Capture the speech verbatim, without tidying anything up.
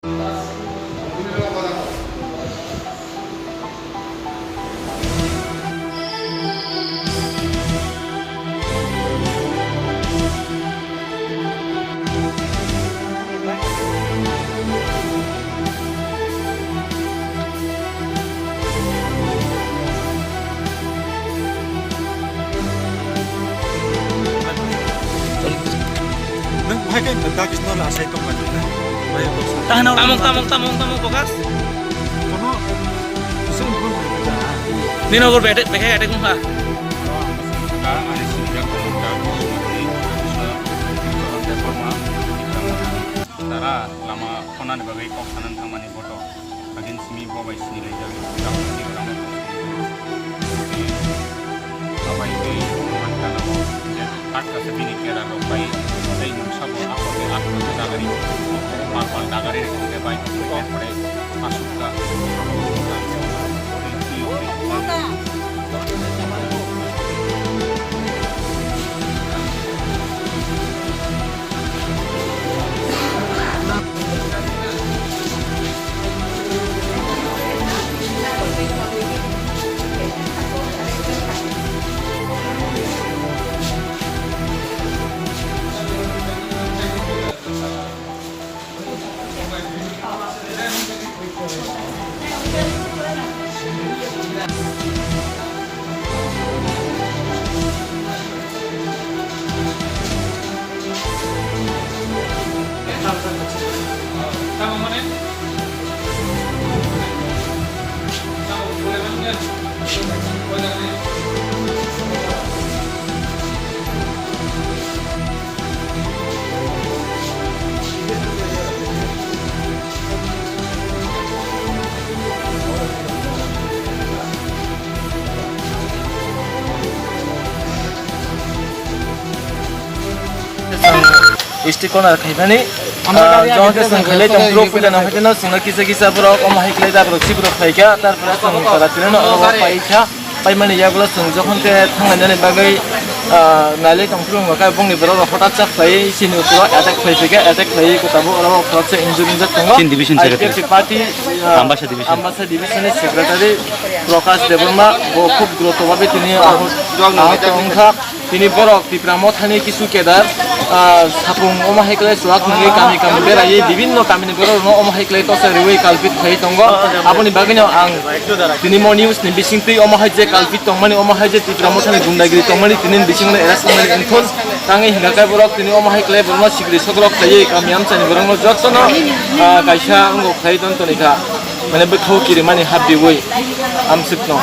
Nang bahai khe nang dagis no la sai tong mani na. Bahai ko sa. Tamung, tamung, tamung, tamung, tamung, bokas. Kono, sing pun. Nino gor bete, bete, bete kung ha. Ka ani sini ka kono ka ko ni sa ko te forma. Tara lama khonani bagwi kok sanan thangmani photo. Agin simi bo bai sini lai jagwi. Tamo sini tamo. Abai ke man kana. Atka se bini kera rok bai tei nung sabo ako ke atka se dagari, pal pal dagari rok ke bai, erpore asukka. History corner khaimani, ah, jongke chwng khailai tong, bro, puila no haiteno chwngno kisa kisa borok omo hai khlai da, borok si borok khlaikha, tarpore chwng para tino no oro paikha. Paimani yagulo chwng jokhon khe thanglainani bagwi, ah, nailai tong phuru wngkha khe bongni borok rok hotat chak khlaiwi chini ukolo attack khlai phaikha, attack khlaiwi khe tabuk oro borok khoroksa injured wngjak tongo. Chini division I P F T secretary. Party, ah, Ambasa division. Ambasa division ni secretary Prakash Debbarma bo khub guruto babe tini ahut, ahut wngkha. Tini borok Tipra Mothani kisu kedar, ah, sapung omo hai khlai chuak nungwi kami kami beraiwi bibinno kamini borok rokno omo hai khlai tosa riwi kalpit khlai tongo. Aboni bagwino ang tini mo news ni bisingtwi omo hai je kalpit tongmani, omo hai je Tipra Mothani gundagiri tongmani, tini bisingno arrest wngmani wngthun. Tangwi hingkha khe borok tini omo hai khlai borokno sikri sokrok khaiwi kami amchaini borokno jottono, ah, kaisa wngwi khlai ton toni kha. Mane bwkhao kirimani habbiwi amsukno.